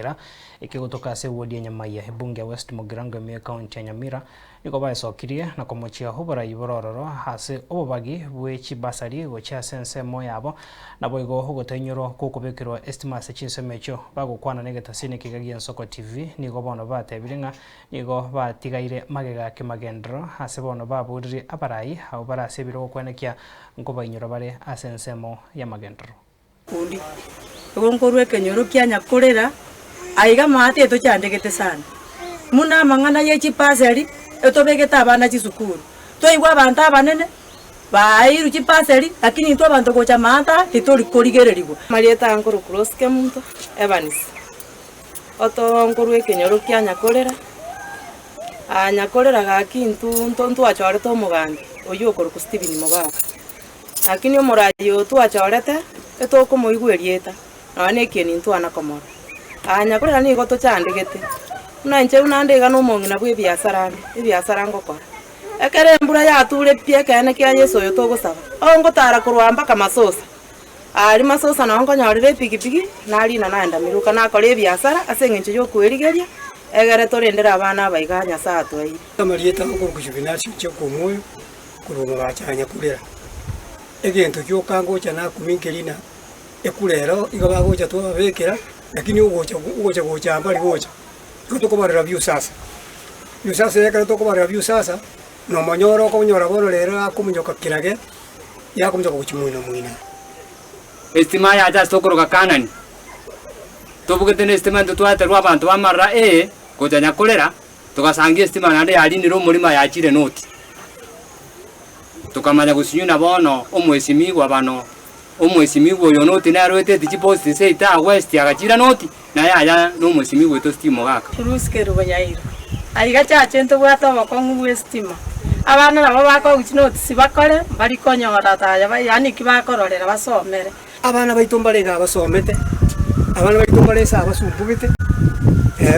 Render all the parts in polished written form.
Nyanderera ekegotoka ase ewodi ya Nyamaiya ebunge ya West Mugirango ime ekaunti ya Nyamira nigo baesokirie na komochia oborai bore ororo ase obobagi bwe chibasari gochia ase ensemo yabo naboigo ogotainyorwa gwokobekerwa estima ase chinsemo echio. Bagokwana negetasini ekiga gi'Ensoko TV nigo bono batebire ng'a Nigo batigaire magega kemagenderero ase bono baboririe abarai abwo bare ase ebirogo kwenekia nkobainyora bare ase ensemo y'amagenderero. Kundi. Igo nkorwa ekenyoro kia nyakorera, aiga maate etochandegete sana. Buna amang'ana ye chipaseri etobegete abana chisukuru. Twaigwa abanto abanene baaeirwe chipaseri lakini intwe abanto gocha maate aa titori korigererigwa. Amarieta aya nkorokwa Rose Kemunto Evans. Otoonkorwa ekenyoro kia nyakorera, aa nyakorera gaki intwe nto ntwachorete omogambi oywo okorokwa Stephen Mogaka. Lakini omoraai oyo twachorete, etokomoigwa erieta, nonya na ekieni ntwana komorora. Aa nyakorera nigo tochandegete, buna inche buna nde iga na omong'ina bwa ebiasara ande, ebiasara ngokora. Ekero embura yature pi ekeene kia Yeso oyo togosaba, oo ngotara korwa aa mpaka masosa. Aaria masosa nao nkonyorera epigipigi, narina naenda miruka nakora ebiasara ase eng'encho y'okwerigeria, egere torendere abana aba iga Nyasae atwaeire. Amarieta akorokwa Juvenasio Nchekwa Omoyo korwa Mogacha ya Nyakurera. Egento gioka ngocha nakumia nkerina ekura ero igo bagocha twababekera lakini ogocha ogocha gocha mbari gocha. Igo tokobarera Viusasa. Viusasa ekero tokobarera Viusasa, nomonyoro okonyora bono rero akomonyoka kirage. Yakomocha gochia moino moino. Estima yacha ase okoroka Kanani. Tobugete nestima intwe twaeterwa abanto b'amarara ee gocha nyakorera, togasangia estima naende yarinire omorimo yachire noti. Tokamanya gosinyuna bono omwesimigwa bano, omwesimigwa oyo noti nere oeteti chiposti seito aa west agachira noti, na yaya nomwesimigwa oito Steve Mogaka. Ruth Kerubo Nyairo, Aiga chache ntobwate obokong'u bw'esitima. Abana nabo bakoigwa chinotice bakore, mbari konyora taya ba yaani ki bakororera basomere. Abana baito mbare iga abasomete, abana baito mbare ase abasumbugete,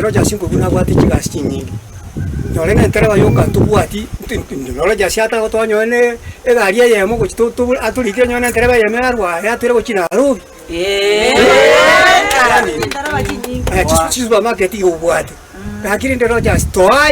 Rogers nkoigwa nabwate chigasi chinyinge. Nonye na entereba yoka ntobwati, Rogers atagotoa nonye na egari eyemo gochi to to atorikire nonye na entereba eyemo yarwa aya atwere gochia Nairobi. Yaani, chisupermarket iga obwate, lakini rende Rogers toa.